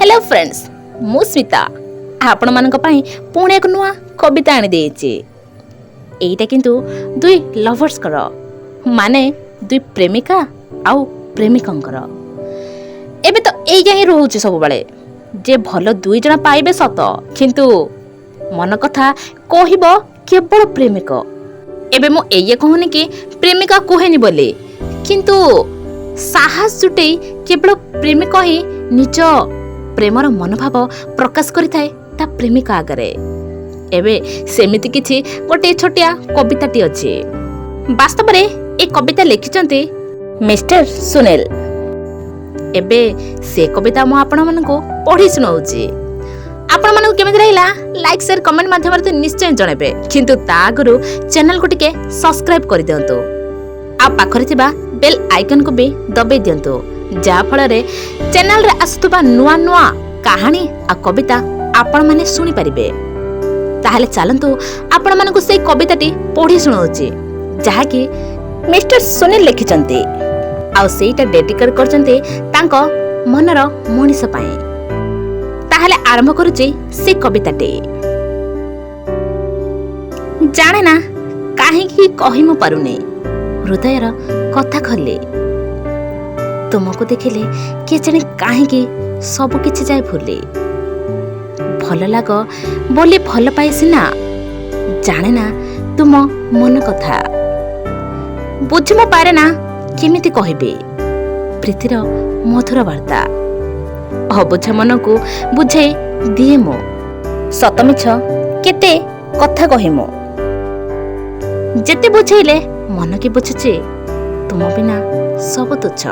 Hello friends, ମୁଁ ସ୍ମିତା ଆପଣମାନଙ୍କ ପାଇଁ ପୁଣି ଏକ ନୂଆ କବିତା ଆଣିଦେଇଛି। ଏଇଟା କିନ୍ତୁ ଦୁଇ ଲଭର୍ସଙ୍କର, ମାନେ ଦୁଇ ପ୍ରେମିକା ଆଉ ପ୍ରେମିକଙ୍କର। ଏବେ ତ ଏଇଆ ହିଁ ରହୁଛି ସବୁବେଳେ ଯେ ଭଲ ଦୁଇ ଜଣ ପାଇବେ ସତ, କିନ୍ତୁ ମନ କଥା କହିବ କେବଳ ପ୍ରେମିକ। ଏବେ ମୁଁ ଏଇଆ କହୁନି କି ପ୍ରେମିକା କୁହେନି ବୋଲି, କିନ୍ତୁ ସାହସ ଜୁଟେଇ କେବଳ ପ୍ରେମିକ ହିଁ ନିଜ ପ୍ରେମର ମନୋଭାବ ପ୍ରକାଶ କରିଥାଏ ତା ପ୍ରେମିକା ଆଗରେ। ଏବେ ସେମିତି କିଛି ଗୋଟିଏ ଛୋଟିଆ କବିତାଟି ଅଛି। ବାସ୍ତବରେ ଏ କବିତା ଲେଖିଛନ୍ତି ମିଷ୍ଟର ସୁନୀଲ। ଏବେ ସେ କବିତା ମୁଁ ଆପଣମାନଙ୍କୁ ପଢ଼ି ଶୁଣାଉଛି। ଆପଣମାନଙ୍କୁ କେମିତି ଲାଗିଲା ଲାଇକ୍, ସେୟାର, କମେଣ୍ଟ ମାଧ୍ୟମରେ ତ ନିଶ୍ଚୟ ଜଣାଇବେ, କିନ୍ତୁ ତା ଆଗରୁ ଚ୍ୟାନେଲକୁ ଟିକେ ସବସ୍କ୍ରାଇବ୍ କରିଦିଅନ୍ତୁ ଆଉ ପାଖରେ ଥିବା ବେଲ୍ ଆଇକନ୍କୁ ବି ଦବାଇ ଦିଅନ୍ତୁ, ଯାହାଫଳରେ ଚ୍ୟାନେଲରେ ଆସୁଥିବା ନୂଆ ନୂଆ କାହାଣୀ ଆଉ କବିତା ଆପଣମାନେ ଶୁଣିପାରିବେ। ତାହେଲେ ଚାଲନ୍ତୁ, ଆପଣମାନଙ୍କୁ ସେଇ କବିତାଟି ପଢ଼ି ଶୁଣାଉଛି, ଯାହାକି ମିଷ୍ଟର ସୁନୀଲ ଲେଖିଛନ୍ତି ଆଉ ସେଇଟା ଡେଡିକେଟ୍ କରିଛନ୍ତି ତାଙ୍କ ମନର ମଣିଷ ପାଇଁ। ତାହେଲେ ଆରମ୍ଭ କରୁଛି ସେ କବିତାଟି। ଜାଣେ ନା କାହିଁକି କହି ମୁଁ ପାରୁନି ହୃଦୟର କଥା ଖୋଲି। ତୁମକୁ ଦେଖିଲେ କେଜାଣି କାହିଁକି ସବୁ କିଛି ଯାଏ ଭୁଲି। ଭଲ ଲାଗ ବୋଲି ଭଲ ପାଏ ସିନା, ଜାଣେ ନା ତୁମ ମନ କଥା। ବୁଝି ମୁଁ ପାରେ ନା କେମିତି କହିବି ପ୍ରୀତିର ମଧୁର ବାର୍ତ୍ତା। ଅବୁଝା ମନକୁ ବୁଝେଇ ଦିଏ ମୁଁ, ସତ ମିଛ କେତେ କଥା କହେ ମୁଁ। ଯେତେ ବୁଝେଇଲେ ମନ କି ବୁଝୁଛି, ତୁମ ବିନା ସବୁ ତୁଚ୍ଛ।